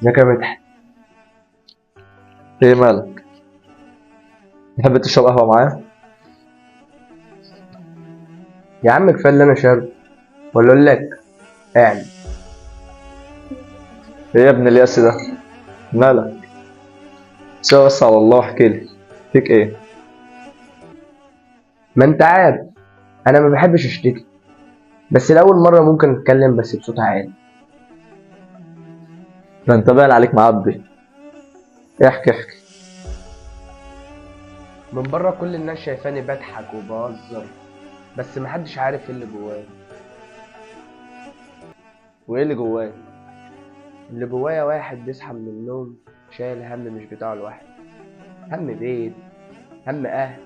ازيك يا مدحت؟ ايه مالك؟ تحب تشرب قهوة معايا؟ يا عم كفاية اللي انا شارب، ولا اقول لك اعمل ايه يا ابن الياس ده؟ مالك؟ سيبها بس على الله، احكي لي فيك ايه؟ ما انت عارف انا ما بحبش اشتكي، بس لاول مرة ممكن اتكلم بس بصوت عالي. ده انت باين عليك معبي. احكي احكي. من بره كل الناس شايفاني بضحك وبهزر، بس محدش عارف ايه اللي جوايا. وايه اللي جواك؟ اللي جوايا واحد بيصحى من النوم شايل هم مش بتاعه لوحده، هم بيت، هم اهل،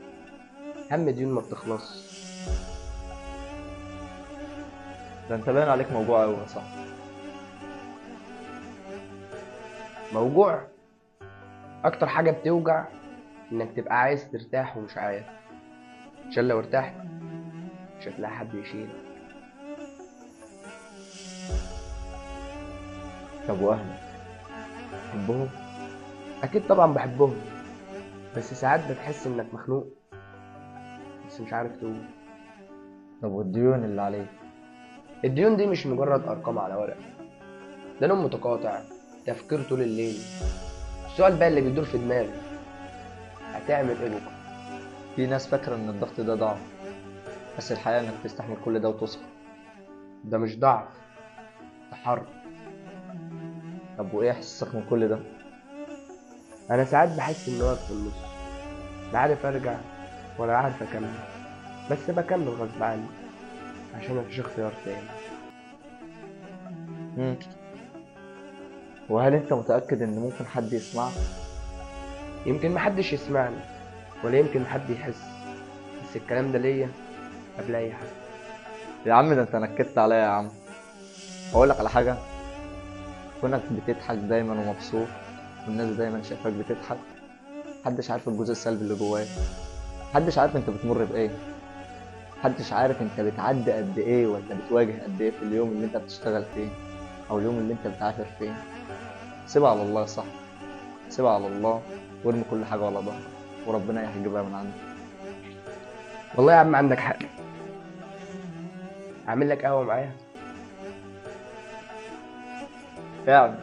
هم ديون ما بتخلصش. ده انت باين عليك موجوع قوي يا صاحبي. موجوع؟ اكتر حاجة بتوجع انك تبقى عايز ترتاح ومش عارف، عشان لو ارتحت مش هتلاقي حد يشيلك. طب واهلك تحبهم؟ اكيد طبعا بحبهم، بس ساعات بتحس انك مخنوق بس مش عارف تقول. طب والديون اللي عليك؟ الديون دي مش مجرد ارقام على ورق، ده نوم متقاطع، تفكير طول الليل. السؤال بقى اللي بيدور في دماغي، هتعمل ايه بكره؟ في ناس فاكرة ان الضغط ده ضعف، بس الحقيقة انك تستحمل كل ده وتصبر. ده مش ضعف، ده حرب. طب وايه احساسك من كل ده؟ انا ساعات بحس اني واقف في النص، لا عارف ارجع ولا عارف اكمل، بس بكمل غصب عني عشان مفيش اختيار تاني. مم. وهل انت متأكد ان ممكن حد يسمعك؟ يمكن محدش يسمعني، ولا يمكن حد يحس، بس الكلام ده ليا قبل اي حاجة. يا عم ده انت نكدت عليا يا عم. اقول لك على حاجة، كونك بتضحك دايما ومبسوط والناس دايما شايفاك بتضحك، محدش عارف الجزء السلبي اللي جواك، محدش عارف انت بتمر بايه، محدش عارف انت بتعدي قد ايه ولا بتواجه قد ايه في اليوم اللي انت بتشتغل فيه او اليوم اللي انت بتعافر فيه. سيبها على الله يا صاحبي، سيبها على الله وارمي كل حاجة على ظهرك وربنا يحجبها من عندك. والله يا عم عندك حق. اعمل لك قهوة معايا؟ فعلا.